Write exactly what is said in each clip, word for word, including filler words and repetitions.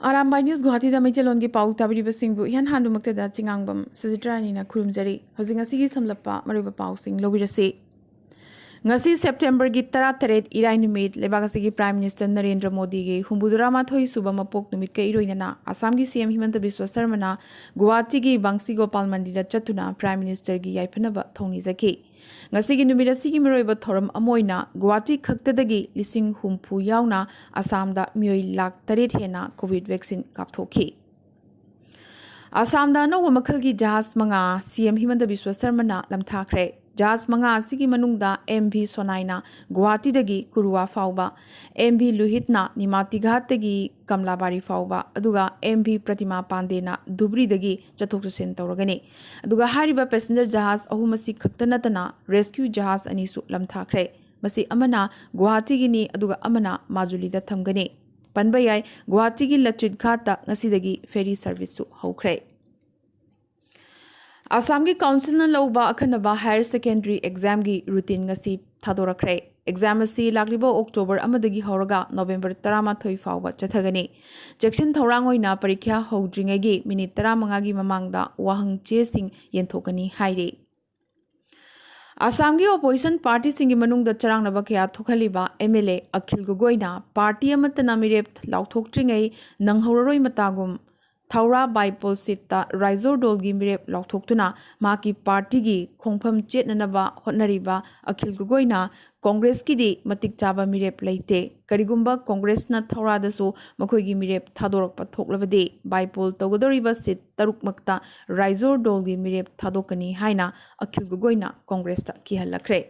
Arambai news ꯒꯨꯍꯥꯇꯤꯗ ꯃꯩꯇꯩꯂꯣꯟꯒꯤ ꯄꯥꯎ ꯇꯥꯕꯤꯔꯤꯕꯁꯤꯡꯕꯨ ꯏꯍꯥꯟ ꯍꯥꯟꯕꯃꯛꯇꯗ ꯆꯤꯉꯥꯡꯕꯝ ꯁꯨꯖꯤꯇ꯭ꯔꯥꯅꯤꯅ ꯈꯨꯔꯨꯝꯖꯔꯤ꯫ ꯍꯧꯖꯤꯛ ꯉꯁꯤꯒꯤ ꯁꯝꯂꯞꯄ ꯃꯔꯨꯑꯣꯏꯕ ꯄꯥꯎꯁꯤꯡ ꯂꯧꯕꯤꯔꯁꯤ꯫ ꯉꯁꯤ ꯁꯦꯞꯇꯦꯝꯕꯔꯒꯤ ꯇꯔꯥꯇꯔꯦꯠ, ꯏꯔꯥꯏ ꯅꯨꯃꯤꯠ, ꯂꯩꯕꯥꯛ ꯑꯁꯤꯒꯤ ꯄ꯭ꯔꯥꯏꯝ ꯃꯤꯅꯤꯁꯇꯔ ꯅꯔꯦꯟꯗ꯭ꯔ ꯃꯣꯗꯤꯒꯤ ꯍꯨꯝꯐꯨꯇꯔꯥꯃꯥꯊꯣꯏ ꯁꯨꯕ ꯃꯄꯣꯛ ꯅꯨꯃꯤꯠꯀ ꯏꯔꯣꯏꯅꯅ ꯑꯁꯥꯝꯒꯤ ꯁꯤ ꯑꯦꯝ ꯍꯤꯃꯟꯇ ꯕꯤꯁ꯭ꯋ ꯁꯔꯃꯅ ꯒꯨꯋꯥꯍꯥꯇꯤꯒꯤ ꯕꯪꯁꯤ ꯒꯣꯄꯥꯜ ꯃꯟꯗꯤꯔꯗ ꯆꯠꯇꯨꯅ ꯄ꯭ꯔꯥꯏꯝ ꯃꯤꯅꯤꯁꯇꯔꯒꯤ ꯌꯥꯏꯐꯅꯕ ꯊꯧꯅꯤꯖꯈꯤ꯫ ꯉꯁꯤꯒꯤ ꯅꯨꯃꯤꯠ ꯑꯁꯤꯒꯤ ꯃꯔꯨꯑꯣꯏꯕ ꯊꯧꯔꯝ ꯑꯃ ꯑꯣꯏꯅ ꯒꯨꯋꯥꯍꯥꯇꯤ ꯈꯛꯇꯗꯒꯤ ꯂꯤꯁꯤꯡ ꯍꯨꯝꯐꯨ ꯌꯥꯎꯅ ꯑꯁꯥꯝꯗ ꯃꯤꯑꯣꯏ ꯂꯥꯈ ꯇꯔꯦꯠ ꯍꯦꯟꯅ ꯀꯣꯚꯤꯗ ꯚꯦꯛꯁꯤꯟ ꯀꯥꯞꯊꯣꯛꯈꯤ꯫ ꯑꯁꯥꯝꯗ ꯑꯅꯧꯕ ꯃꯈꯜꯒꯤ ꯖꯍꯥꯖ ꯃꯉꯥ ꯁꯤ ꯑꯦꯝ ꯍꯤꯃꯟꯇ ꯕꯤꯁ꯭ꯋ ꯁꯔꯃꯅ ꯂꯝꯊꯥꯈ꯭ꯔꯦ꯫ ꯖꯍꯥꯖ ꯃꯉꯥ ꯑꯁꯤꯒꯤ ꯃꯅꯨꯡꯗ ꯑꯦꯝ ꯚꯤ ꯁꯣꯅꯥꯏꯅ ꯒꯨꯋꯥꯍꯥꯇꯤꯗꯒꯤ ꯀꯨꯔꯨꯋꯥ ꯐꯥꯎꯕ, ꯑꯦꯝ ꯚꯤ ꯂꯨꯍꯤꯠꯅ ꯅꯤꯃꯥꯇꯤꯘꯥꯠꯇꯒꯤ ꯀꯝꯂꯥꯕꯥꯔꯤ ꯐꯥꯎꯕ, ꯑꯗꯨꯒ ꯑꯦꯝ ꯚꯤ ꯄ꯭ꯔꯇꯤꯃꯥ ꯄꯥꯟꯗꯦꯅ ꯙꯨꯕ꯭ꯔꯤꯗꯒꯤ ꯆꯠꯊꯣꯛ ꯆꯠꯁꯤꯟ ꯇꯧꯔꯒꯅꯤ꯫ ꯑꯗꯨꯒ ꯍꯥꯏꯔꯤꯕ ꯄꯦꯁꯦꯟꯖꯔ ꯖꯍꯥꯖ ꯑꯍꯨꯝ ꯑꯁꯤ ꯈꯛꯇ ꯅꯠꯇꯅ ꯔꯦꯁꯀ꯭ꯌꯨ ꯖꯍꯥꯖ ꯑꯅꯤꯁꯨ ꯂꯝꯊꯥꯈ꯭ꯔꯦ꯫ ꯃꯁꯤ ꯑꯃꯅ ꯒꯨꯋꯥꯍꯥꯇꯤꯒꯤꯅꯤ, ꯑꯗꯨꯒ ꯑꯃꯅ ꯃꯥꯖꯨꯂꯤꯗ ꯊꯝꯒꯅꯤ꯫ ꯄꯟꯕ ꯌꯥꯏ, ꯒꯨꯋꯥꯍꯥꯇꯤꯒꯤ ꯂꯆꯤꯠ ꯘꯥꯠꯇ ꯉꯁꯤꯗꯒꯤ ꯐꯦꯔꯤ ꯁꯔꯚꯤꯁꯁꯨ ꯍꯧꯈ꯭ꯔꯦ꯫ ꯑꯁꯥꯝꯒꯤ ꯀꯥꯎꯟꯁꯤꯜꯅ ꯂꯧꯕ ꯑꯈꯟꯅꯕ ꯍꯥꯌꯔ ꯁꯦꯀꯦꯟꯗꯔꯤ ꯑꯦꯛꯖꯥꯝꯒꯤ ꯔꯨꯇꯤꯟ ꯉꯁꯤ ꯊꯥꯗꯣꯔꯛꯈ꯭ꯔꯦ꯫ ꯑꯦꯛꯖꯥꯝ ꯑꯁꯤ ꯂꯥꯛꯂꯤꯕ ꯑꯣꯛꯇꯣꯕꯔ ꯑꯃꯗꯒꯤ ꯍꯧꯔꯒ ꯅꯣꯕꯦꯝꯕꯔ ꯇꯔꯥꯃꯥꯊꯣꯏ ꯐꯥꯎꯕ ꯆꯠꯊꯒꯅꯤ꯫ ꯆꯦꯛꯁꯤꯟ ꯊꯧꯔꯥꯡ ꯑꯣꯏꯅ ꯄꯔꯤꯈ꯭ꯌꯥ ꯍꯧꯗ꯭ꯔꯤꯉꯩꯒꯤ ꯃꯤꯅꯤꯠ ꯇꯔꯥꯃꯉꯥꯒꯤ ꯃꯃꯥꯡꯗ ꯋꯥꯍꯪ ꯆꯦꯁꯤꯡ ꯌꯦꯟꯊꯣꯛꯀꯅꯤ ꯍꯥꯏꯔꯤ꯫ ꯑꯁꯥꯝꯒꯤ ꯑꯣꯄꯣꯖꯤꯁꯟ ꯄꯥꯔꯇꯤꯁꯤꯡꯒꯤ ꯃꯅꯨꯡꯗ ꯆꯔꯥꯡꯅꯕ ꯀꯌꯥ ꯊꯣꯛꯍꯜꯂꯤꯕ ꯑꯦꯝ ꯑꯦꯜ ꯑꯦ ꯑꯈꯤꯜ ꯒꯣꯒꯣꯏꯅ ꯄꯥꯔꯇꯤ ꯑꯃꯠꯇꯅ ꯃꯤꯔꯦꯞ ꯂꯥꯎꯊꯣꯛꯇ꯭ꯔꯤꯉꯩ ꯅꯪꯍꯧꯔꯔꯣꯏ ꯃꯇꯥꯒꯨꯝ ꯊꯧꯔꯥ ꯕꯥꯏꯄꯣꯜ ꯁꯤꯠꯇ ꯔꯥꯏꯖꯣꯔ ꯗꯣꯜꯒꯤ ꯃꯤꯔꯦꯞ ꯂꯥꯎꯊꯣꯛꯇꯨꯅ ꯃꯍꯥꯛꯀꯤ ꯄꯥꯔꯇꯤꯒꯤ ꯈꯣꯡꯐꯝ ꯆꯦꯠꯅꯅꯕ ꯍꯣꯠꯅꯔꯤꯕ ꯑꯈꯤꯜ ꯒꯣꯒꯣꯏꯅ ꯀꯣꯡꯒ꯭ꯔꯦꯁꯀꯤꯗꯤ ꯃꯇꯤꯛ ꯆꯥꯕ ꯃꯤꯔꯦꯞ ꯂꯩꯇꯦ꯫ ꯀꯔꯤꯒꯨꯝꯕ ꯀꯣꯡꯒ꯭ꯔꯦꯁꯅ ꯊꯧꯔꯥꯗꯁꯨ ꯃꯈꯣꯏꯒꯤ ꯃꯤꯔꯦꯞ ꯊꯥꯗꯣꯔꯛꯄ ꯊꯣꯛꯂꯕꯗꯤ ꯕꯥꯏꯄꯣꯜ ꯇꯧꯒꯗꯧꯔꯤꯕ ꯁꯤꯠ ꯇꯔꯨꯛꯃꯛꯇ ꯔꯥꯏꯖꯣꯔ ꯗꯣꯜꯒꯤ ꯃꯤꯔꯦꯞ ꯊꯥꯗꯣꯛꯀꯅꯤ ꯍꯥꯏꯅ ꯑꯈꯤꯜ ꯒꯣꯒꯣꯏꯅ ꯀꯣꯡꯒ꯭ꯔꯦꯁꯇ ꯀꯤꯍꯜꯂꯛꯈ꯭ꯔꯦ꯫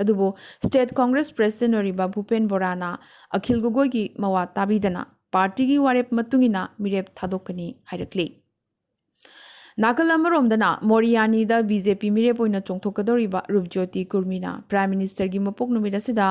ꯑꯗꯨꯕꯨ ꯁ꯭ꯇꯦꯠ ꯀꯣꯡꯒ꯭ꯔꯦꯁ ꯄ꯭ꯔꯦꯁꯤꯗꯦꯟꯠ ꯑꯣꯏꯔꯤꯕ ꯚꯨꯄꯦꯟ ꯕꯣꯔꯥꯅ ꯑꯈꯤꯜ ꯒꯣꯒꯣꯏꯒꯤ ꯃꯋꯥ ꯇꯥꯕꯤꯗꯅ ꯄꯥꯔꯇꯤꯒꯤ ꯋꯥꯔꯦꯞ ꯃꯇꯨꯡ ꯏꯟꯅ ꯃꯤꯔꯦꯞ ꯊꯥꯗꯣꯛꯀꯅꯤ ꯍꯥꯏꯔꯛꯂꯤ꯫ ꯅꯥꯀꯜ ꯑꯃꯔꯣꯝꯗꯅ ꯃꯣꯔꯤꯌꯥꯅꯤꯗ ꯕꯤ ꯖꯦ ꯄꯤ ꯃꯤꯔꯦꯞ ꯑꯣꯏꯅ ꯆꯣꯡꯊꯣꯛꯀꯗꯧꯔꯤꯕ ꯔꯨꯞꯖꯣꯇꯤ ꯀꯨꯔꯃꯤꯅ ꯄ꯭ꯔꯥꯏꯝ ꯃꯤꯅꯤꯁꯇꯔꯒꯤ ꯃꯄꯣꯛ ꯅꯨꯃꯤꯠ ꯑꯁꯤꯗ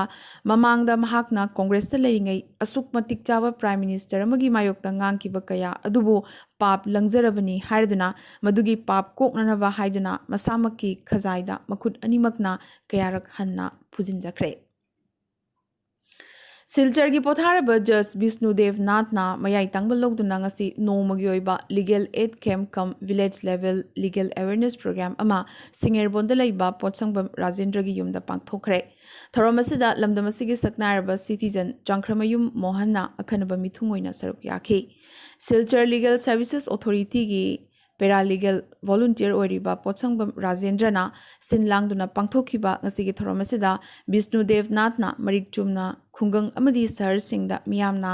ꯃꯃꯥꯡꯗ ꯃꯍꯥꯛꯅ ꯀꯣꯡꯒ꯭ꯔꯦꯁꯇ ꯂꯩꯔꯤꯉꯩ ꯑꯁꯨꯛ ꯃꯇꯤꯛ ꯆꯥꯕ ꯄ꯭ꯔꯥꯏꯝ ꯃꯤꯅꯤꯁꯇꯔ ꯑꯃꯒꯤ ꯃꯥꯌꯣꯛꯇ ꯉꯥꯡꯈꯤꯕ ꯀꯌꯥ ꯑꯗꯨꯕꯨ ꯄꯥꯞ ꯂꯪꯖꯔꯕꯅꯤ ꯍꯥꯏꯔꯗꯨꯅ ꯃꯗꯨꯒꯤ ꯄꯥꯞ ꯀꯣꯛꯅꯅꯕ ꯍꯥꯏꯗꯨꯅ ꯃꯁꯥꯃꯛꯀꯤ ꯈꯖꯥꯏꯗ ꯃꯈꯨꯠ ꯑꯅꯤꯃꯛꯅ ꯀꯌꯥꯔꯛ ꯍꯟꯅ ꯐꯨꯖꯤꯟꯖꯈ꯭ꯔꯦ꯫ ꯁꯤꯜꯆꯔꯒꯤ ꯄꯣꯊꯥꯔꯕ ꯖꯁ ꯕꯤꯁꯅꯨꯗꯦꯕ ꯅꯥꯊꯅ ꯃꯌꯥꯏ ꯇꯪꯕ ꯂꯧꯗꯨꯅ ꯉꯁꯤ ꯅꯣꯡꯃꯒꯤ ꯑꯣꯏꯕ Legal Aid Camp cum Village Level Legal Awareness Program ꯑꯃ ꯁꯤꯡꯉꯦꯔꯕꯣꯟꯗ ꯂꯩꯕ ꯄꯣꯠꯁꯪꯕꯝ ꯔꯥꯖꯦꯟꯗ꯭ꯔꯒꯤ ꯌꯨꯝꯗ ꯄꯥꯡꯊꯣꯛꯈ꯭ꯔꯦ꯫ ꯊꯧꯔꯝ ꯑꯁꯤꯗ ꯂꯝꯗꯝ ꯑꯁꯤꯒꯤ ꯁꯛꯅꯥꯏꯔꯕ citizen ꯆꯥꯡꯈ꯭ꯔꯃꯌꯨꯝ ꯃꯣꯍꯟꯅ ꯑꯈꯟꯅꯕ ꯃꯤꯊꯨꯡ ꯑꯣꯏꯅ ꯁꯔꯨꯛ ꯌꯥꯈꯤ꯫ Silchar Legal Services Authorityꯒꯤ paralegal volunteer ꯑꯣꯏꯔꯤꯕ ꯄꯣꯠꯁꯪꯕꯝ ꯔꯥꯖꯦꯟꯗ꯭ꯔꯅ ꯁꯤꯟ ꯂꯥꯡꯗꯨꯅ ꯄꯥꯡꯊꯣꯛꯈꯤꯕ ꯉꯁꯤꯒꯤ ꯊꯧꯔꯝ ꯑꯁꯤꯗ ꯕꯤꯁꯅꯨꯗꯦꯕ ꯅꯥꯊꯅ ꯃꯔꯤꯛ ꯆꯨꯝꯅ ꯈꯨꯡꯒꯪ ꯑꯃꯗꯤ ꯁꯍꯔꯁꯤꯡꯗ ꯃꯤꯌꯥꯝꯅ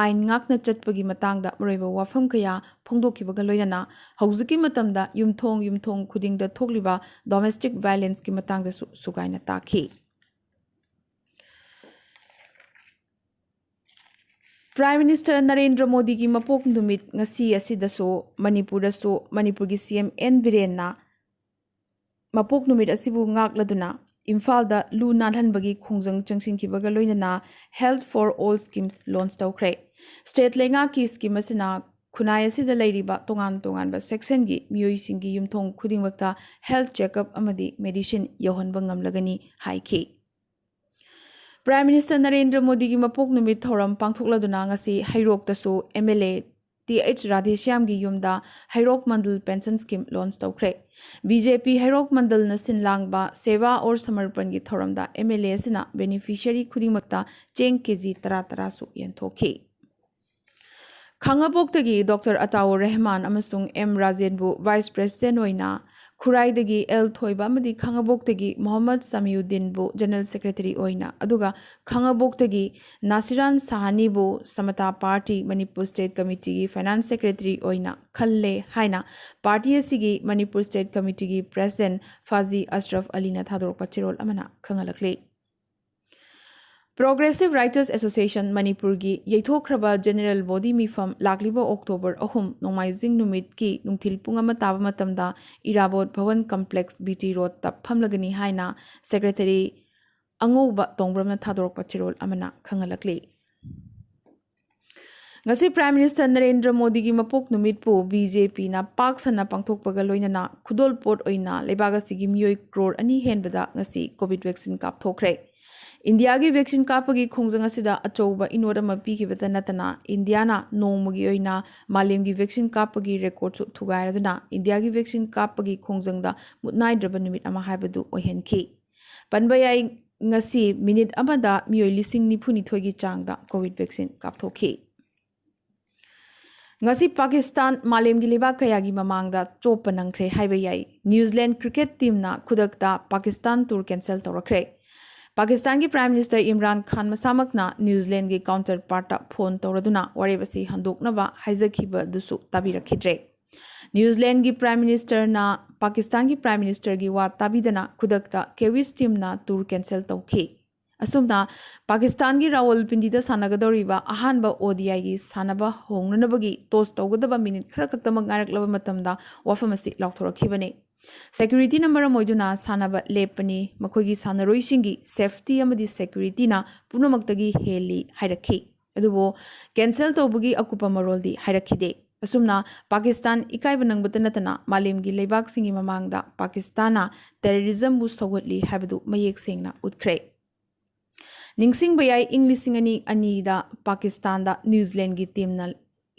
ꯑꯥꯏꯟ ꯉꯥꯛꯅ ꯆꯠꯄꯒꯤ ꯃꯇꯥꯡꯗ ꯃꯔꯨꯑꯣꯏꯕ ꯋꯥꯐꯝ ꯀꯌꯥ ꯐꯣꯡꯗꯣꯛꯈꯤꯕꯒ ꯂꯣꯏꯅꯅ ꯍꯧꯖꯤꯛꯀꯤ ꯃꯇꯝꯗ ꯌꯨꯝꯊꯣꯡ ꯌꯨꯝꯊꯣꯡ ꯈꯨꯗꯤꯡꯗ ꯊꯣꯛꯂꯤꯕ domestic violenceꯀꯤ ꯃꯇꯥꯡꯗꯁꯨ ꯁꯨꯒꯥꯏꯅ ꯇꯥꯛꯈꯤ꯫ Prime Minister ꯅꯔꯦꯟꯗ꯭ꯔ ꯃꯣꯗꯤꯒꯤ ꯃꯄꯣꯛ ꯅꯨꯃꯤꯠ ꯉꯁꯤ ꯑꯁꯤꯗꯁꯨ ꯃꯅꯤꯄꯨꯔꯗꯁꯨ ꯃꯅꯤꯄꯨꯔꯒꯤ CM ꯑꯦꯟ ꯕꯤꯔꯦꯟꯅ ꯃꯄꯣꯛ ꯅꯨꯃꯤꯠ ꯑꯁꯤꯕꯨ ꯉꯥꯛꯂꯗꯨꯅ ꯏꯝꯐꯥꯜꯗ ꯂꯨ ꯅꯥꯜꯍꯟꯕꯒꯤ ꯈꯣꯡꯖꯪ ꯆꯪꯁꯤꯟꯈꯤꯕꯒ ꯂꯣꯏꯅꯅ Health for All scheme launch ꯇꯧꯈ꯭ꯔꯦ꯫ State ꯂꯩꯉꯥꯛꯀꯤ scheme ꯑꯁꯤꯅ ꯈꯨꯟꯅꯥꯏ ꯑꯁꯤꯗ ꯂꯩꯔꯤꯕ ꯇꯣꯉꯥꯟ ꯇꯣꯉꯥꯟꯕ sectionꯒꯤ ꯃꯤꯑꯣꯏꯁꯤꯡꯒꯤ ꯌꯨꯝꯊꯣꯡ ꯈꯨꯗꯤꯡꯃꯛꯇ health checkup ꯑꯃꯗꯤ medicine ꯌꯧꯍꯟꯕ ꯉꯝꯂꯒꯅꯤ ꯍꯥꯏꯈꯤ꯫ Prime Minister ꯅꯔꯦꯟꯗ꯭ꯔ ꯃꯣꯗꯤꯒꯤ ꯃꯄꯣꯛ ꯅꯨꯃꯤꯠ ꯊꯧꯔꯝ ꯄꯥꯡꯊꯣꯛꯂꯗꯨꯅ ꯉꯁꯤ ꯍꯩꯔꯣꯛꯇꯁꯨ MLA ꯇꯤ ꯑꯩꯆ ꯔꯥꯙꯦꯁ꯭ꯌꯥꯝꯒꯤ ꯌꯨꯝꯗ ꯍꯩꯔꯣꯛ ꯃꯟꯗꯜ pension scheme launch ꯇꯧꯈ꯭ꯔꯦ꯫ BJP ꯍꯩꯔꯣꯛ ꯃꯟꯗꯜꯅ ꯁꯤꯟ ꯂꯥꯡꯕ ꯁꯦꯕꯥ ꯑꯣꯔ ꯁꯃꯔꯄꯟꯒꯤ ꯊꯧꯔꯝꯗ MLA ꯑꯁꯤꯅ beneficiary ꯈꯨꯗꯤꯡꯃꯛꯇ ꯆꯦꯡ ꯀꯦꯖꯤ ꯇꯔꯥ ꯇꯔꯥꯁꯨ ꯌꯦꯟꯊꯣꯛꯈꯤ꯫ ꯈꯥꯡꯉꯕꯣꯛꯇꯒꯤ ꯗꯣꯛꯇꯔ ꯑꯇꯥꯎꯔ ꯔꯦꯍꯃꯥꯟ ꯑꯃꯁꯨꯡ ꯑꯦꯝ ꯔꯥꯖꯦꯟꯕꯨ Vice President ꯑꯣꯏꯅ, ꯈꯨꯔꯥꯏꯗꯒꯤ ꯑꯦꯜ ꯊꯣꯏꯕ ꯑꯃꯗꯤ ꯈꯥꯡꯉꯕꯣꯛꯇꯒꯤ ꯃꯣꯍꯝꯃꯗ ꯁꯃꯤꯎꯗꯤꯟꯕꯨ General Secretary ꯑꯣꯏꯅ, ꯑꯗꯨꯒ ꯈꯥꯡꯉꯕꯣꯛꯇꯒꯤ ꯅꯥꯁꯤꯔꯥꯟ ꯁꯍꯥꯅꯤꯕꯨ ꯁꯃꯇꯥ ꯄꯥꯔꯇꯤ ꯃꯅꯤꯄꯨꯔ State Committeeꯒꯤ Finance Secretary ꯑꯣꯏꯅ ꯈꯜꯂꯦ ꯍꯥꯏꯅ ꯄꯥꯔꯇꯤ ꯑꯁꯤꯒꯤ ꯃꯅꯤꯄꯨꯔ State Committeeꯒꯤ President ꯐꯥꯖꯤ ꯑꯁꯔꯐ ꯑꯂꯤꯅ ꯊꯥꯗꯣꯔꯛꯄ ꯆꯦꯔꯣꯜ ꯑꯃꯅ ꯈꯪꯍꯜꯂꯛꯂꯤ꯫ Progressive Writers Association ꯃꯅꯤꯄꯨꯔꯒꯤ ꯌꯩꯊꯣꯛꯈ꯭ꯔꯕ General Body ꯃꯤꯐꯝ ꯂꯥꯛꯂꯤꯕ ꯑꯣꯛꯇꯣꯕꯔ ꯑꯍꯨꯝ ꯅꯣꯡꯃꯥꯏꯖꯤꯡ ꯅꯨꯃꯤꯠꯀꯤ ꯅꯨꯡꯊꯤꯜ ꯄꯨꯡ ꯑꯃ ꯇꯥꯕ ꯃꯇꯝꯗ ꯏꯔꯥꯕꯣꯠ ꯚꯋꯟ complex BT Roadꯇ ꯐꯝꯂꯒꯅꯤ ꯍꯥꯏꯅ Secretary ꯑꯉꯧꯕ ꯇꯣꯡꯕ꯭ꯔꯝꯅ ꯊꯥꯗꯣꯔꯛꯄ ꯆꯦꯔꯣꯜ ꯑꯃꯅ ꯈꯪꯍꯜꯂꯛꯂꯤ꯫ ꯉꯁꯤ Prime Minister ꯅꯔꯦꯟꯗ꯭ꯔ ꯃꯣꯗꯤꯒꯤ ꯃꯄꯣꯛ ꯅꯨꯃꯤꯠꯄꯨ BJPꯅ ꯄꯥꯛ ꯁꯟꯅ ꯄꯥꯡꯊꯣꯛꯄꯒ ꯂꯣꯏꯅꯅ ꯈꯨꯗꯣꯜꯄꯣꯠ ꯑꯣꯏꯅ ꯂꯩꯕꯥꯛ ꯑꯁꯤꯒꯤ ꯃꯤꯑꯣꯏ ꯀ꯭ꯔꯣꯔ ꯑꯅꯤ ꯍꯦꯟꯕꯗ ꯉꯁꯤ COVID vaccine ꯀꯥꯞꯊꯣꯛꯈ꯭ꯔꯦ꯫ ꯏꯟꯗꯤꯌꯥꯒꯤ ꯚꯦꯛꯁꯤꯟ ꯀꯥꯞꯄꯒꯤ ꯈꯣꯡꯖꯪ ꯑꯁꯤꯗ ꯑꯆꯧꯕ ꯏꯅꯣꯠ ꯑꯃ ꯄꯤꯈꯤꯕꯇ ꯅꯠꯇꯅ, ꯏꯟꯗꯤꯌꯥꯅ ꯅꯣꯡꯃꯒꯤ ꯑꯣꯏꯅ ꯃꯥꯂꯦꯝꯒꯤ ꯚꯦꯛꯁꯤꯟ ꯀꯥꯞꯄꯒꯤ ꯔꯦꯀꯣꯔꯗꯁꯨ ꯊꯨꯒꯥꯏꯔꯗꯨꯅ, ꯏꯟꯗꯤꯌꯥꯒꯤ ꯚꯦꯛꯁꯤꯟ ꯀꯥꯞꯄꯒꯤ ꯈꯣꯡꯖꯪꯗ ꯃꯨꯠꯅꯥꯏꯗ꯭ꯔꯕ ꯅꯨꯃꯤꯠ ꯑꯃ ꯍꯥꯏꯕꯗꯨ ꯑꯣꯏꯍꯟꯈꯤ꯫ ꯄꯟꯕ ꯌꯥꯏ, ꯉꯁꯤ ꯃꯤꯅꯤꯠ ꯑꯃꯗ ꯃꯤꯑꯣꯏ ꯂꯤꯁꯤꯡ ꯅꯤꯐꯨ ꯅꯤꯊꯣꯏꯒꯤ ꯆꯥꯡꯗ ꯀꯣꯚꯤꯗ ꯚꯦꯛꯁꯤꯟ ꯀꯥꯞꯊꯣꯛꯈꯤ꯫ ꯉꯁꯤ ꯄꯥꯀꯤꯁꯇꯥꯟ ꯃꯥꯂꯦꯝꯒꯤ ꯂꯩꯕꯥꯛ ꯀꯌꯥꯒꯤ ꯃꯃꯥꯡꯗ ꯆꯣꯞꯄ ꯅꯪꯈ꯭ꯔꯦ ꯍꯥꯏꯕ ꯌꯥꯏ꯫ ꯅ꯭ꯌꯨꯖꯤꯂꯦꯟ ꯀ꯭ꯔꯤꯀꯦꯠ ꯇꯤꯝꯅ ꯈꯨꯗꯛꯇ ꯄꯥꯀꯤꯁꯇꯥꯟ ꯇꯨꯔ ꯀꯦꯟꯁꯦꯜ ꯇꯧꯔꯛꯈ꯭ꯔꯦ꯫ ꯄꯥꯀꯤꯁꯇꯥꯟꯒꯤ ꯄ꯭ꯔꯥꯏꯝ ꯃꯤꯅꯤꯁꯇꯔ ꯏꯝꯔꯥꯟ ꯈꯥꯟ ꯃꯁꯥꯃꯛꯅ ꯅ꯭ꯌꯨꯖꯤꯂꯦꯟꯒꯤ ꯀꯥꯎꯟꯇꯔ ꯄꯥꯔꯠꯇ ꯐꯣꯟ ꯇꯧꯔꯗꯨꯅ ꯋꯥꯔꯦꯞ ꯑꯁꯤ ꯍꯟꯗꯣꯛꯅꯕ ꯍꯥꯏꯖꯈꯤꯕꯗꯨꯁꯨ ꯇꯥꯕꯤꯔꯛꯈꯤꯗ꯭ꯔꯦ꯫ ꯅ꯭ꯌꯨꯖꯤꯂꯦꯟꯒꯤ ꯄ꯭ꯔꯥꯏꯝ ꯃꯤꯅꯤꯁꯇꯔꯅ ꯄꯥꯀꯤꯁꯇꯥꯟꯒꯤ ꯄ꯭ꯔꯥꯏꯝ ꯃꯤꯅꯤꯁꯇꯔꯒꯤ ꯋꯥ ꯇꯥꯕꯤꯗꯅ ꯈꯨꯗꯛꯇ ꯀꯦꯋꯤꯁ ꯇꯤꯝꯅ ꯇꯨꯔ ꯀꯦꯟꯁꯦꯜ ꯇꯧꯈꯤ꯫ ꯑꯁꯨꯝꯅ ꯄꯥꯀꯤꯁꯇꯥꯟꯒꯤ ꯔꯥꯋꯜꯄꯤꯟꯗꯤꯗ ꯁꯥꯟꯅꯒꯗꯧꯔꯤꯕ ꯑꯍꯥꯟꯕ ꯑꯣꯗꯤꯑꯥꯏꯒꯤ ꯁꯥꯟꯅꯕ ꯍꯧꯅꯅꯕꯒꯤ ꯇꯣꯁ ꯇꯧꯒꯗꯕ ꯃꯤꯅꯤꯠ ꯈꯔ ꯈꯛꯇꯃꯛ ꯉꯥꯏꯔꯛꯂꯕ ꯃꯇꯝꯗ ꯋꯥꯐꯝ ꯑꯁꯤ ꯂꯥꯎꯊꯣꯔꯛꯈꯤꯕꯅꯤ꯫ ꯁꯦꯀ꯭ꯌꯨꯔꯤꯇꯤꯅ ꯃꯔꯝ ꯑꯣꯏꯗꯨꯅ ꯁꯥꯟꯅꯕ ꯂꯦꯞꯄꯅꯤ, ꯃꯈꯣꯏꯒꯤ ꯁꯥꯟꯅꯔꯣꯏꯁꯤꯡꯒꯤ ꯁꯦꯐꯇꯤ ꯑꯃꯗꯤ ꯁꯦꯀ꯭ꯌꯨꯔꯤꯇꯤꯅ ꯄꯨꯝꯅꯃꯛꯇꯒꯤ ꯍꯦꯜꯂꯤ ꯍꯥꯏꯔꯛꯈꯤ꯫ ꯑꯗꯨꯕꯨ ꯀꯦꯟꯁꯦꯜ ꯇꯧꯕꯒꯤ ꯑꯀꯨꯞꯄ ꯃꯔꯣꯜꯗꯤ ꯍꯥꯏꯔꯛꯈꯤꯗꯦ꯫ ꯑꯁꯨꯝꯅ ꯄꯥꯀꯤꯁꯇꯥꯟ ꯏꯀꯥꯏꯕ ꯅꯪꯕꯇ ꯅꯠꯇꯅ ꯃꯥꯂꯦꯝꯒꯤ ꯂꯩꯕꯥꯛꯁꯤꯡꯒꯤ ꯃꯃꯥꯡꯗ ꯄꯥꯀꯤꯁꯇꯥꯟꯅ ꯇꯦꯔꯣꯔꯤꯖꯝꯕꯨ ꯁꯧꯒꯠꯂꯤ ꯍꯥꯏꯕꯗꯨ ꯃꯌꯦꯛ ꯁꯦꯡꯅ ꯎꯠꯈ꯭ꯔꯦ꯫ ꯅꯤꯡꯁꯤꯡꯕ ꯌꯥꯏ, ꯏꯪ ꯂꯤꯁꯤꯡ ꯑꯅꯤ ꯑꯅꯤꯗ ꯄꯥꯀꯤꯁꯇꯥꯟꯗ ꯅ꯭ꯌꯨꯖꯤꯂꯦꯟꯒꯤ ꯇꯤꯝꯅ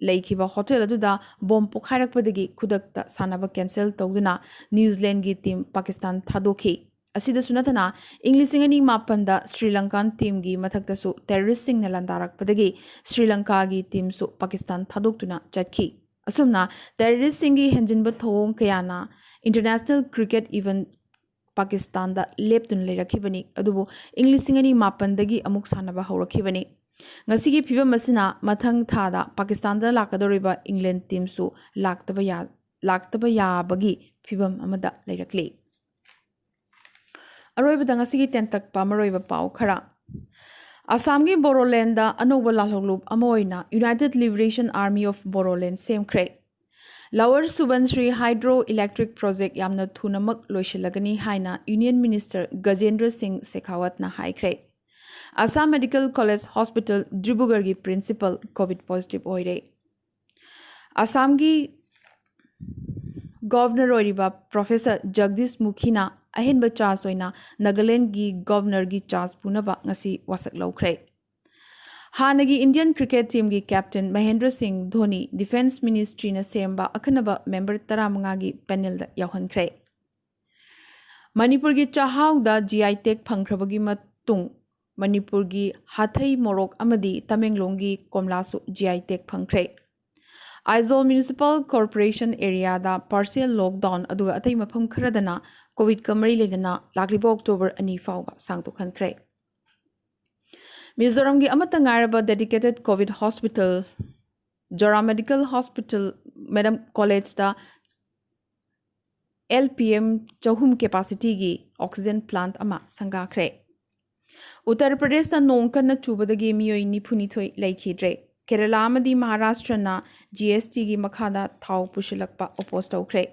ꯂꯩꯈꯤꯕ ꯍꯣꯇꯦꯜ ꯑꯗꯨꯗ ꯕꯣꯝ ꯄꯣꯈꯥꯏꯔꯛꯄꯗꯒꯤ ꯈꯨꯗꯛꯇ ꯁꯥꯟꯅꯕ ꯀꯦꯟꯁꯦꯜ ꯇꯧꯗꯨꯅ ꯅ꯭ꯌꯨꯖꯤꯂꯦꯟꯒꯤ ꯇꯤꯝ ꯄꯥꯀꯤꯁꯇꯥꯟ ꯊꯥꯗꯣꯛꯈꯤ꯫ ꯑꯁꯤꯗꯁꯨ ꯅꯠꯇꯅ, ꯏꯪ ꯂꯤꯁꯤꯡ ꯑꯅꯤ ꯃꯥꯄꯟꯗ ꯁ꯭ꯔꯤ ꯂꯪꯀꯥꯟ ꯇꯤꯝꯒꯤ ꯃꯊꯛꯇꯁꯨ ꯇꯦꯔꯣꯔꯤꯁꯁꯤꯡꯅ ꯂꯥꯟꯗꯥꯔꯛꯄꯗꯒꯤ ꯁ꯭ꯔꯤ ꯂꯪꯀꯥꯒꯤ ꯇꯤꯝꯁꯨ ꯄꯥꯀꯤꯁꯇꯥꯟ ꯊꯥꯗꯣꯛꯇꯨꯅ ꯆꯠꯈꯤ꯫ ꯑꯁꯨꯝꯅ ꯇꯦꯔꯣꯔꯤꯁꯁꯤꯡꯒꯤ ꯍꯦꯟꯖꯤꯟꯕ ꯊꯧꯑꯣꯡ ꯀꯌꯥꯅ ꯏꯟꯇꯔꯅꯦꯁꯅꯦꯜ ꯀ꯭ꯔꯤꯀꯦꯠ ꯏꯚꯦꯟ ꯄꯥꯀꯤꯁꯇꯥꯟꯗ ꯂꯦꯞꯇꯨꯅ ꯂꯩꯔꯛꯈꯤꯕꯅꯤ꯫ ꯑꯗꯨꯕꯨ ꯏꯪ ꯂꯤꯁꯤꯡ ꯑꯅꯤ ꯃꯥꯄꯟꯗꯒꯤ ꯑꯃꯨꯛ ꯁꯥꯟꯅꯕ ꯍꯧꯔꯛꯈꯤꯕꯅꯤ꯫ ꯉꯁꯤꯒꯤ ꯐꯤꯕꯝ ꯑꯁꯤꯅ ꯃꯊꯪ ꯊꯥꯗ ꯄꯥꯀꯤꯁꯇꯥꯟꯗ ꯂꯥꯛꯀꯗꯧꯔꯤꯕ ꯏꯪꯂꯦꯟ ꯇꯤꯝꯁꯨ ꯂꯥꯛꯇꯕ ꯌꯥ-, ꯂꯥꯛꯇꯕ ꯌꯥꯕꯒꯤ ꯐꯤꯕꯝ ꯑꯃꯗ ꯂꯩꯔꯛꯂꯤ꯫ ꯑꯔꯣꯏꯕꯗ ꯉꯁꯤꯒꯤ ꯇꯦꯟꯇꯛꯄ ꯃꯔꯨꯑꯣꯏꯕ ꯄꯥꯎ ꯈꯔ꯫ ꯑꯁꯥꯝꯒꯤ ꯕꯣꯔꯣꯂꯦꯟꯗ ꯑꯅꯧꯕ ꯂꯥꯜꯍꯧꯂꯨꯞ ꯑꯃ ꯑꯣꯏꯅ United Liberation Army of Bodoland ꯁꯦꯝꯈ꯭ꯔꯦ꯫ Lower Subansiri Hydro Electric Project ꯌꯥꯝꯅ ꯊꯨꯅꯃꯛ ꯂꯣꯏꯁꯤꯜꯂꯒꯅꯤ ꯍꯥꯏꯅ Union Minister ꯒꯖꯦꯟꯗ꯭ꯔ ꯁꯤꯡ ꯁꯦꯈꯥꯋꯠꯅ ꯍꯥꯏꯈ꯭ꯔꯦ꯫ ꯑꯁꯥꯝ ꯃꯦꯗꯤꯀꯦꯜ ꯀꯣꯂꯦꯖ ꯍꯣꯁꯄꯤꯇꯥꯜ ꯗꯤꯕ꯭ꯔꯨꯒꯔꯒꯤ ꯄ꯭ꯔꯤꯟꯁꯤꯄꯥꯜ ꯀꯣꯚꯤꯗ ꯄꯣꯖꯤꯇꯤꯚ ꯑꯣꯏꯔꯦ꯫ ꯑꯁꯥꯝꯒꯤ ꯒꯣꯚꯔꯅꯔ ꯑꯣꯏꯔꯤꯕ ꯄ꯭ꯔꯣꯐꯦꯁꯔ ꯖꯒꯗꯤꯁ ꯃꯨꯈꯤꯅ ꯑꯍꯦꯟꯕ ꯆꯥꯔꯖ ꯑꯣꯏꯅ ꯅꯥꯒꯥꯂꯦꯟꯗꯒꯤ ꯒꯕꯔꯅꯔꯒꯤ ꯆꯥꯔꯖ ꯄꯨꯅꯕ ꯉꯁꯤ ꯋꯥꯁꯛ ꯂꯧꯈ꯭ꯔꯦ꯫ ꯍꯥꯟꯅꯒꯤ ꯏꯟꯗꯤꯌꯟ ꯀ꯭ꯔꯤꯀꯦꯠ ꯇꯤꯝꯒꯤ ꯀꯦꯞꯇꯦꯟ ꯃꯍꯦꯟꯗ꯭ꯔ ꯁꯤꯡ ꯙꯣꯅꯤ ꯗꯤꯐꯦꯟꯁ ꯃꯤꯅꯤꯁꯇ꯭ꯔꯤꯅ ꯁꯦꯝꯕ ꯑꯈꯟꯅꯕ ꯃꯦꯝꯕꯔ ꯇꯔꯥꯃꯉꯥꯒꯤ ꯄꯦꯅꯦꯜꯗ ꯌꯥꯎꯍꯟꯈ꯭ꯔꯦ꯫ ꯃꯅꯤꯄꯨꯔꯒꯤ ꯆꯥꯛꯍꯥꯎꯗ ꯖꯤ ꯑꯥꯏ ꯇꯦꯒ ꯐꯪꯈ꯭ꯔꯕꯒꯤ ꯃꯇꯨꯡ ꯃꯅꯤꯄꯨꯔꯒꯤ ꯍꯥꯊꯩ ꯃꯣꯔꯣꯛ ꯑꯃꯗꯤ ꯇꯃꯦꯡꯂꯣꯡꯒꯤ ꯀꯣꯝꯂꯥꯁꯨ ꯖꯤ ꯑꯥꯏ ꯇꯦꯒ ꯐꯪꯈ꯭ꯔꯦ꯫ ꯑꯥꯏꯖꯣꯜ ꯃ꯭ꯌꯨꯅꯤꯁꯤꯄꯥꯜ ꯀꯣꯔꯄꯣꯔꯦꯁꯟ ꯑꯦꯔꯤꯌꯥꯗ ꯄꯥꯔꯁꯤꯌꯦꯜ ꯂꯣꯛꯗꯥꯎꯟ ꯑꯗꯨꯒ ꯑꯇꯩ ꯃꯐꯝ ꯈꯔꯗꯅ ꯀꯣꯚꯤꯗꯀ ꯃꯔꯤ ꯂꯩꯅꯅ ꯂꯥꯛꯂꯤꯕ ꯑꯣꯛꯇꯣꯕꯔ ꯑꯅꯤ ꯐꯥꯎꯕ ꯁꯥꯡꯗꯣꯛꯍꯟꯈ꯭ꯔꯦ꯫ ꯃꯤꯖꯣꯔꯥꯝꯒꯤ ꯑꯃꯠꯇ ꯉꯥꯏꯔꯕ dedicated covid hospital, Zora medical hospital, ꯃꯦꯗꯝ ꯀꯣꯂꯦꯖꯇ ꯑꯦꯜ ꯄꯤ ꯑꯦꯝ ꯆꯍꯨꯝ ꯀꯦꯄꯥꯁꯤꯇꯤꯒꯤ ꯑꯣꯛꯁꯤꯖꯦꯟ ꯄ꯭ꯂꯥꯟꯠ ꯑꯃ ꯁꯪꯒꯥꯈ꯭ꯔꯦ꯫ ꯎꯠꯇꯔ ꯄ꯭ꯔꯗꯦꯁꯇ ꯅꯣꯡ ꯀꯟꯅ ꯆꯨꯕꯗꯒꯤ ꯃꯤꯑꯣꯏ ꯅꯤꯐꯨꯅꯤꯊꯣꯏ ꯂꯩꯈꯤꯗ꯭ꯔꯦ꯫ ꯀꯦꯔꯂꯥ ꯑꯃꯗꯤ ꯃꯍꯥꯔꯥꯁꯇ꯭ꯔꯅ ꯖꯤ ꯑꯦꯁ ꯇꯤꯒꯤ ꯃꯈꯥꯗ ꯊꯥꯎ ꯄꯨꯁꯤꯜꯂꯛꯄ ꯑꯣꯄꯣꯖ ꯇꯧꯈ꯭ꯔꯦ꯫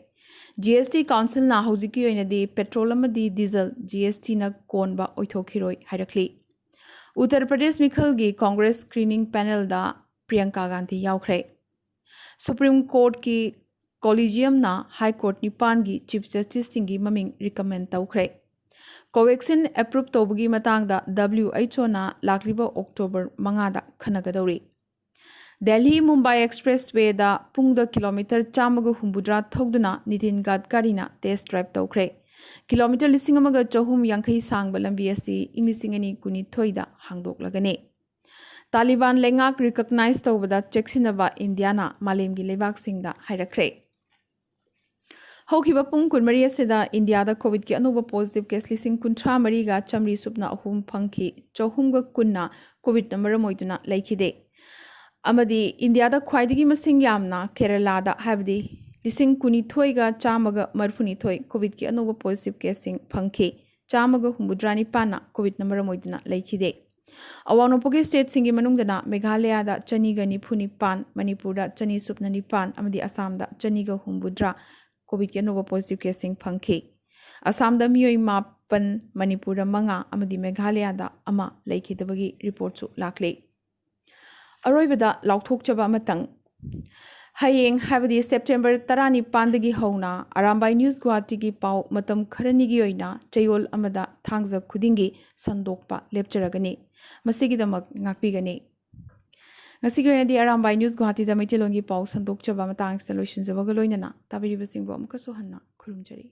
ꯖꯤ ꯑꯦꯁ ꯇꯤ ꯀꯥꯎꯟꯁꯤꯜꯅ ꯍꯧꯖꯤꯛꯀꯤ ꯑꯣꯏꯅꯗꯤ ꯄꯦꯇ꯭ꯔꯣꯜ ꯑꯃꯗꯤ ꯗꯤꯖꯜ ꯖꯤ ꯑꯦꯁ ꯇꯤꯅ ꯀꯣꯟꯕ ꯑꯣꯏꯊꯣꯛꯈꯤꯔꯣꯏ ꯍꯥꯏꯔꯛꯂꯤ꯫ ꯎꯠꯇꯔ ꯄ꯭ꯔꯗꯦꯁ ꯃꯤꯈꯜꯒꯤ ꯀꯣꯡꯒ꯭ꯔꯦꯁ ꯁ꯭ꯀ꯭ꯔꯤꯅꯤꯡ ꯄꯦꯅꯦꯜꯗ ꯄ꯭ꯔꯤꯌꯪꯀꯥ ꯒꯥꯟꯙꯤ ꯌꯥꯎꯈ꯭ꯔꯦ꯫ ꯁꯨꯄ꯭ꯔꯤꯝ ꯀꯣꯔꯠꯀꯤ ꯀꯣꯂꯤꯖꯤꯌꯝꯅ ꯍꯥꯏ ꯀꯣꯔꯠ ꯅꯤꯄꯥꯟꯒꯤ ꯆꯤꯐ ꯖꯁꯇꯤꯁꯁꯤꯡꯒꯤ ꯃꯃꯤꯡ ꯔꯤꯀꯃꯦꯟ ꯇꯧꯈ꯭ꯔꯦ꯫ ꯀꯣꯚꯦꯛꯁꯤꯟ ꯑꯦꯄ꯭ꯔꯨꯞ ꯇꯧꯕꯒꯤ ꯃꯇꯥꯡꯗ ꯗꯕ꯭ꯂꯤꯌꯨ ꯑꯩꯆ ꯑꯣꯅ ꯂꯥꯛꯂꯤꯕ ꯑꯣꯛꯇꯣꯕꯔ ꯃꯉꯥꯗ ꯈꯟꯅꯒꯗꯧꯔꯤ꯫ ꯗꯦꯜꯍꯤ ꯃꯨꯝꯕꯥꯏ ꯑꯦꯛꯁꯄ꯭ꯔꯦꯁ ꯋꯦꯗ ꯄꯨꯡꯗ ꯀꯤꯂꯣꯃꯤꯇꯔ ꯆꯥꯝꯃꯒ ꯍꯨꯝꯐꯨꯇꯔꯥ ꯊꯧꯗꯨꯅ ꯅꯤꯇꯤꯟ ꯒꯗꯀꯥꯔꯤꯅ ꯇꯦꯁ ꯗ꯭ꯔꯥꯏꯚ ꯇꯧꯈ꯭ꯔꯦ꯫ ꯀꯤꯂꯣꯃꯤꯇꯔ ꯂꯤꯁꯤꯡ ꯑꯃꯒ ꯆꯍꯨꯝ ꯌꯥꯡꯈꯩ ꯁꯥꯡꯕ ꯂꯝꯕꯤ ꯑꯁꯤ ꯏꯪ ꯂꯤꯁꯤꯡ ꯑꯅꯤ ꯀꯨꯟꯅꯤꯊꯣꯏꯗ ꯍꯥꯡꯗꯣꯛꯂꯒꯅꯤ꯫ ꯇꯥꯂꯤꯕꯥꯟ ꯂꯩꯉꯥꯛ ꯔꯤꯀꯛꯅꯥꯏꯖ ꯇꯧꯕꯗ ꯆꯦꯛꯁꯤꯟꯅꯕ ꯏꯟꯗꯤꯌꯥꯅ ꯃꯥꯂꯦꯝꯒꯤ ꯂꯩꯕꯥꯛꯁꯤꯡꯗ ꯍꯥꯏꯔꯛꯈ꯭ꯔꯦ꯫ ꯍꯧꯈꯤꯕ ꯄꯨꯡ ꯀꯨꯟꯃꯔꯤ ꯑꯁꯤꯗ ꯏꯟꯗꯤꯌꯥꯗ ꯀꯣꯚꯤꯗꯀꯤ ꯑꯅꯧꯕ ꯄꯣꯖꯤꯇꯤꯚ ꯀꯦꯁ ꯂꯤꯁꯤꯡ ꯀꯨꯟꯊ꯭ꯔꯥ ꯃꯔꯤꯒ ꯆꯥꯃꯔꯤ ꯁꯨꯞꯅ ꯑꯍꯨꯝ ꯐꯪꯈꯤ꯫ ꯆꯍꯨꯝꯒ ꯀꯨꯟꯅ ꯀꯣꯚꯤꯗꯅ ꯃꯔꯝ ꯑꯣꯏꯗꯨꯅ ꯂꯩꯈꯤꯗꯦ꯫ ꯑꯃꯗꯤ ꯏꯟꯗꯤꯌꯥꯗ ꯈ꯭ꯋꯥꯏꯗꯒꯤ ꯃꯁꯤꯡ ꯌꯥꯝꯅ ꯀꯦꯔꯂꯥꯗ, ꯍꯥꯏꯕꯗꯤ ꯂꯤꯁꯤꯡ ꯀꯨꯟꯅꯤꯊꯣꯏꯒ ꯆꯥꯝꯃꯒ ꯃꯔꯤꯐꯨꯅꯤꯊꯣꯏ ꯀꯣꯚꯤꯗꯀꯤ ꯑꯅꯧꯕ ꯄꯣꯖꯤꯇꯤꯚ ꯀꯦꯁꯁꯤꯡ ꯐꯪꯈꯤ꯫ ꯆꯥꯝꯃꯒ ꯍꯨꯝꯐꯨꯇꯔꯥ ꯅꯤꯄꯥꯟꯅ ꯀꯣꯚꯤꯗꯅ ꯃꯔꯝ ꯑꯣꯏꯗꯨꯅ ꯂꯩꯈꯤꯗꯦ꯫ ꯑꯋꯥꯡ ꯅꯣꯡꯄꯣꯛꯀꯤ ꯁ꯭ꯇꯦꯠꯁꯤꯡꯒꯤ ꯃꯅꯨꯡꯗꯅ ꯃꯦꯘꯥꯂꯌꯥꯗ ꯆꯅꯤꯒ ꯅꯤꯐꯨ ꯅꯤꯄꯥꯟ, ꯃꯅꯤꯄꯨꯔꯗ ꯆꯅꯤ ꯁꯨꯞꯅ ꯅꯤꯄꯥꯟ ꯑꯃꯗꯤ ꯑꯁꯥꯝꯗ ꯆꯅꯤꯒ ꯍꯨꯝꯐꯨꯇꯔꯥ ꯀꯣꯚꯤꯗꯀꯤ ꯑꯅꯧꯕ ꯄꯣꯖꯤꯇꯤꯚ ꯀꯦꯁꯁꯤꯡ ꯐꯪꯈꯤ꯫ ꯑꯁꯥꯝꯗ ꯃꯤꯑꯣꯏ ꯃꯥꯄꯟ, ꯃꯅꯤꯄꯨꯔꯗ ꯃꯉꯥ ꯑꯃꯗꯤ ꯃꯦꯘꯥꯂꯌꯥꯗ ꯑꯃ ꯂꯩꯈꯤꯗꯕꯒꯤ ꯔꯤꯄꯣꯔꯠꯁꯨ ꯂꯥꯛꯂꯤ꯫ ꯑꯔꯣꯏꯕꯗ ꯂꯥꯎꯊꯣꯛꯆꯕ ꯑꯃꯇꯪ꯫ ꯍꯌꯦꯡ, ꯍꯥꯏꯕꯗꯤ ꯁꯦꯞꯇꯦꯝꯕꯔ ꯇꯔꯥꯅꯤꯄꯥꯟꯗꯒꯤ ꯍꯧꯅ ꯑꯔꯥꯝꯕꯥꯏ ꯅ꯭ꯌꯨꯁ ꯒꯨꯋꯥꯍꯥꯇꯤꯒꯤ ꯄꯥꯎ ꯃꯇꯝ ꯈꯔꯅꯤꯒꯤ ꯑꯣꯏꯅ ꯆꯌꯣꯜ ꯑꯃꯗ ꯊꯥꯡꯖ ꯈꯨꯗꯤꯡꯒꯤ ꯁꯟꯗꯣꯛꯄ ꯂꯦꯞꯆꯔꯒꯅꯤ꯫ ꯃꯁꯤꯒꯤꯗꯃꯛ ꯉꯥꯛꯄꯤꯒꯅꯤ꯫ ꯉꯁꯤꯒꯤ ꯑꯣꯏꯅꯗꯤ ꯑꯔꯥꯝꯕꯥꯏ ꯅ꯭ꯌꯨꯁ ꯒꯨꯋꯥꯍꯥꯇꯤꯗ ꯃꯩꯇꯩꯂꯣꯟꯒꯤ ꯄꯥꯎ ꯁꯟꯗꯣꯛꯆꯕ ꯃꯇꯥꯡꯁꯤꯗ ꯂꯣꯏꯁꯤꯟꯖꯕꯒ ꯂꯣꯏꯅꯅ ꯇꯥꯕꯤꯔꯤꯕꯁꯤꯡꯕꯨ ꯑꯃꯨꯛꯀꯁꯨ ꯍꯟꯅ ꯈꯨꯔꯨꯝꯖꯔꯤ꯫